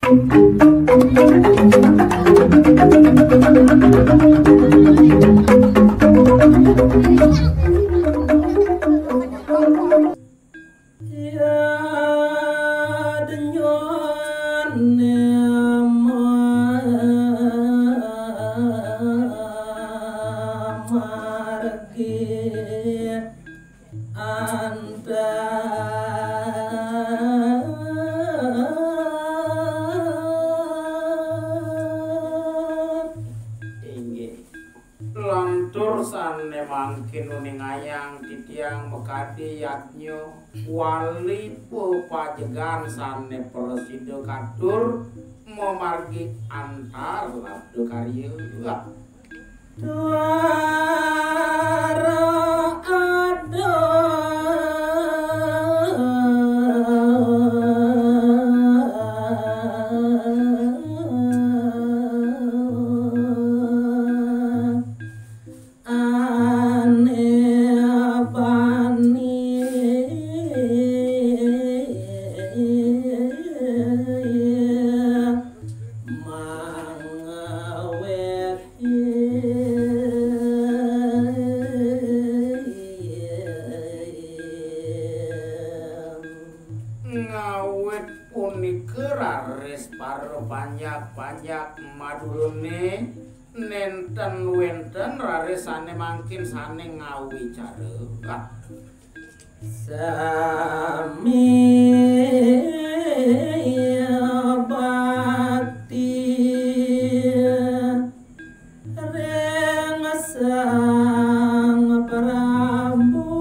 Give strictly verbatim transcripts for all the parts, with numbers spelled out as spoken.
Inggih. Lantur sané mangkin uningayang titiang makadi yadnya wali pepajegan sané prasida katur mamargi antar labda karya. Ngawit punika raris para panjak-panjak Madurané nénten wénten raris sané mangkin sané ngawicara. Sami bakti ring Sang Prabu.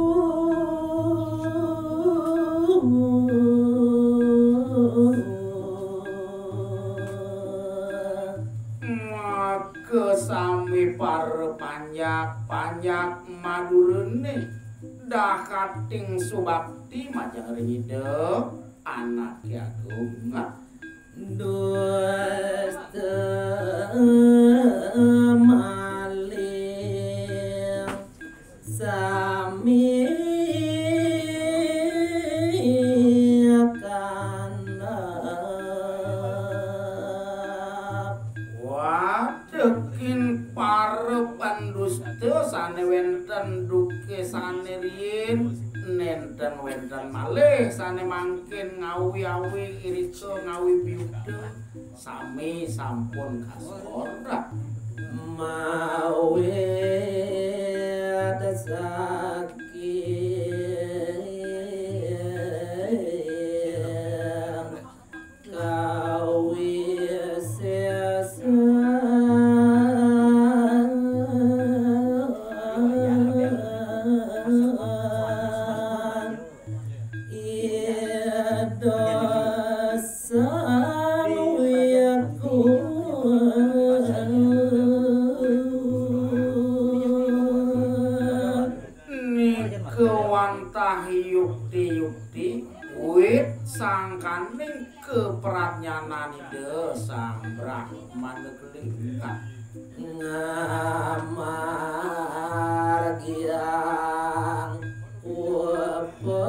Maka sami para panjak-panjak Madurané dakating subakti majeng ring Ida Anaké Agung. Dusta malih sami kandhap. Waduh, kin para pandusta sané wénten duké sané riin, nénten wénten malih sané mangkin ngawi-awi irika ngawi biuta. Sami sampun kasorah. Mawit saking kawisésan. Ida Sang Wiku. Nika wantah yukti-yukti wit sangkaning kapradnyanan Ida Sang Brahmana Keling. Ngamargiang upacara.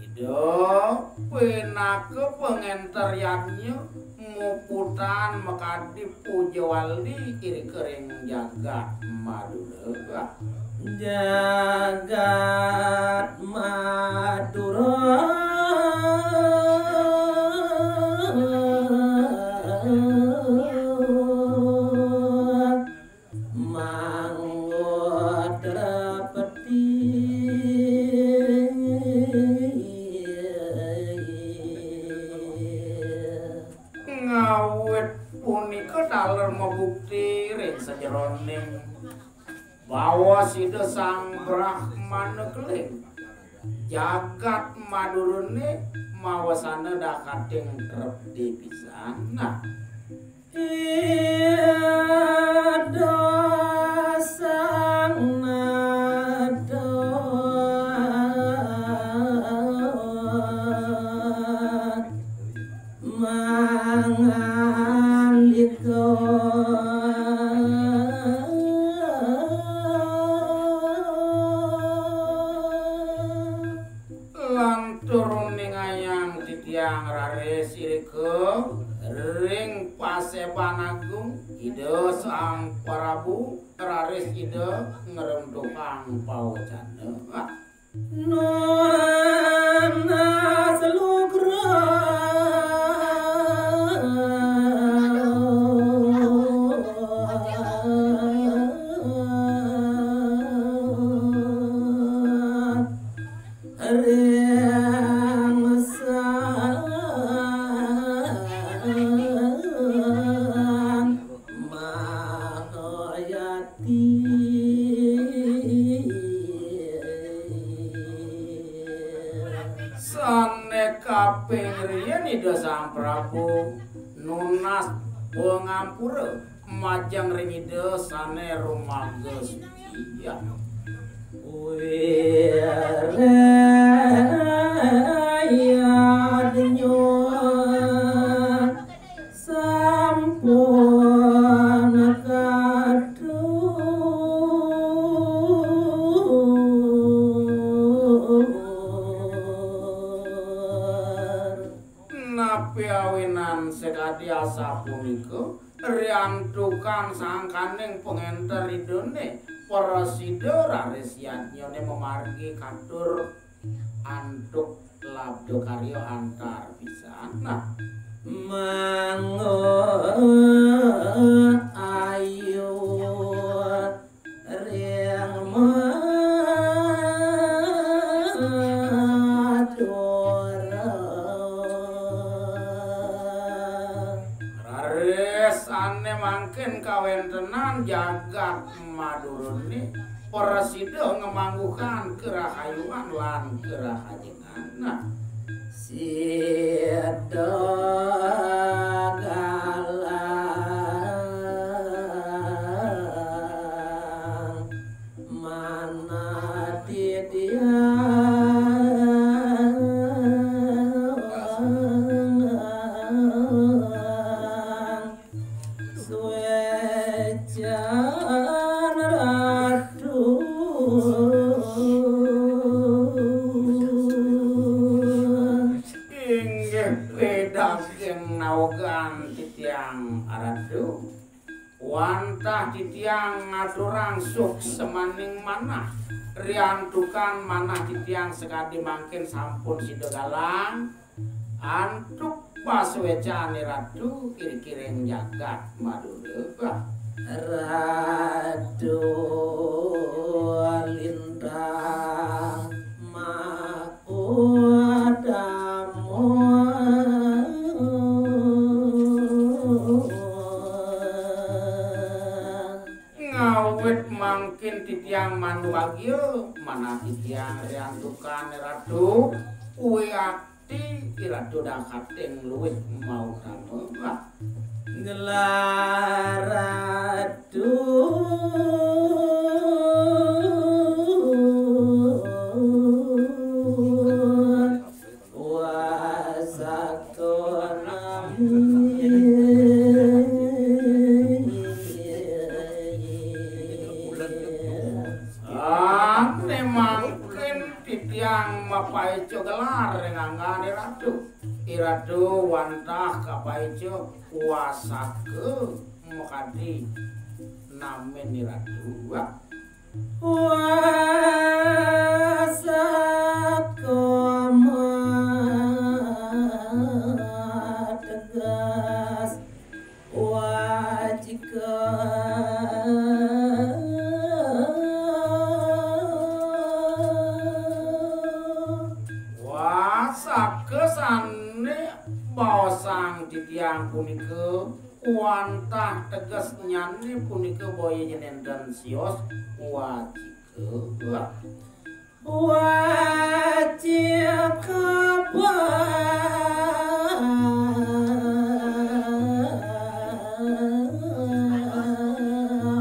Ida pinaka pangénter yadnya muputan makadi puja wali irika ring jagat Madura. Jagat Madura mangudra peti. Ngawit punika taler mabukti ring sajeroning baos Ida Sang Brahmana Keling. Jagat Madurané mawasana dakating trepti pisan. Nah, Ida Sang Nada mangandika. Ngrem tukang pawecana. Nunas lugra. Ring sang Mahayati. Sané kaping riyin Ida Sang Prabu nunas pangampura majeng ring Ida sané rumaga suci. Wirayadnya sampun katur. Napi awinan sakadi asapunika? Riantukan sangkaning pangénter Idané, prasida raris yadnyané mamargi katur antuk labda karya antar pisan. Nah, mangga ayu ring Madura. Raris sané mangkin kawéntenan jagat Madurané prasida ngamangguhang karahayuan lan karahajengan. Nah, sida galang manah titiang suécan Ratu. Inggih, pidaging naogan titiang Ratu. Wantah titiang ngaturang suksmaning manah. Riantukan manah titiang sakadi mangkin sampun sida galang antuk pasuécané Ratu iri-iri ring jagat Madura. Ratu Lintang Mahutama. Ngawit mangkin titiang manubagya, manah titiang riantukan Ratu, wiakti Ratu dakating luih mautama. Wah. Gelar Ratu Wasaka nami. Ané mangkin titiang mapaica gelar ring anggané Ratu. I Ratu wantah kapaica Wasaka makadi namin I Ratu. Wah. Wasaka mateges wacika. Wasaka sané baosang titiang punika, wantah tegesnyané punika boya nénten sios, wacika. Wacika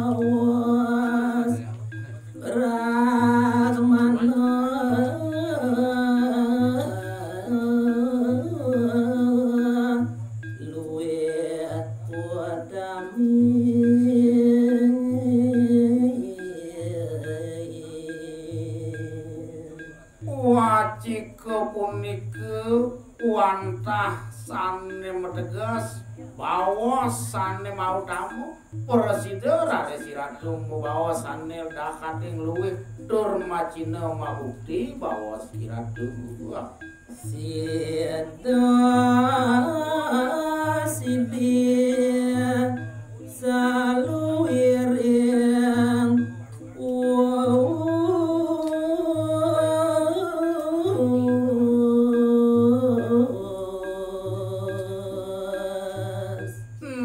baos Brahmana luwih utami. Wacika punika wantah sané mateges, baos sané mautama. Prasida raris I Ratu mabaos sané dahating luih tur macina mabukti baos I Ratu. Sida sida saluiring wus.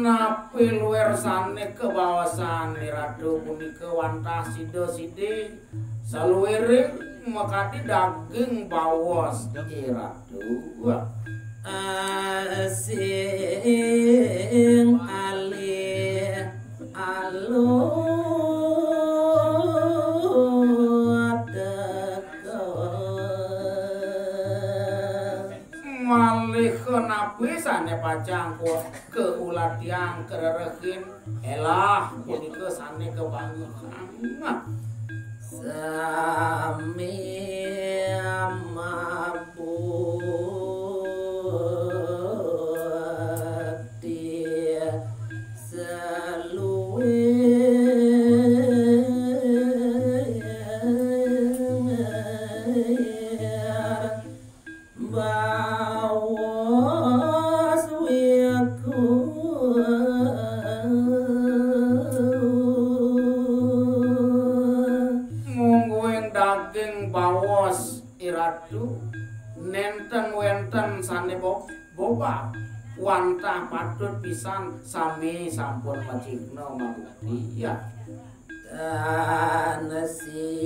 Napi luir sané kabaosan I Ratu punika wantah sida-sida saluiring makadi daging baos I Ratu. Sing alih alih teka. Malih napi sané pacang ku-, kaulatiang karerehin, élah punika sané kabangihang. Sami mabukti saluir baos wiku. Mungguing daging baos I Ratu, nénten wénten sané bo-, bobab, wantah patut pisan sami sampun macikna mabukti. Ya. Tan sida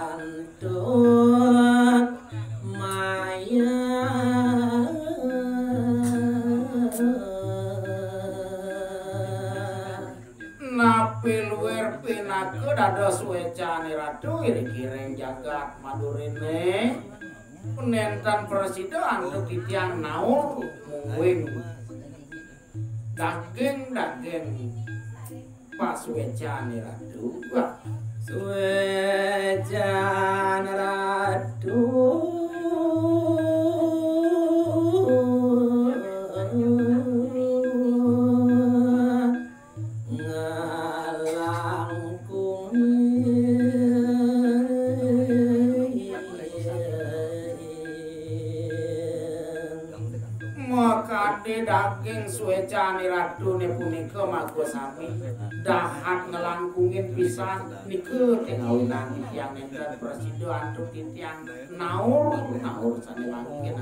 antuk maya. Napi luir pinaka dados suécan I Ratu, iring-iring jagat Madurané, nénten prasida antuk titiang naur mungguing daging-daging pasuécan I Ratu. Wah. Suécan Ratu ngalangkung. Makadi daging suécan I Ratuné punika maka sami dahat nglangkungin pisan, nika té ngawinang titiang nénten prasida antuk titiang naur, naur sané mangkin.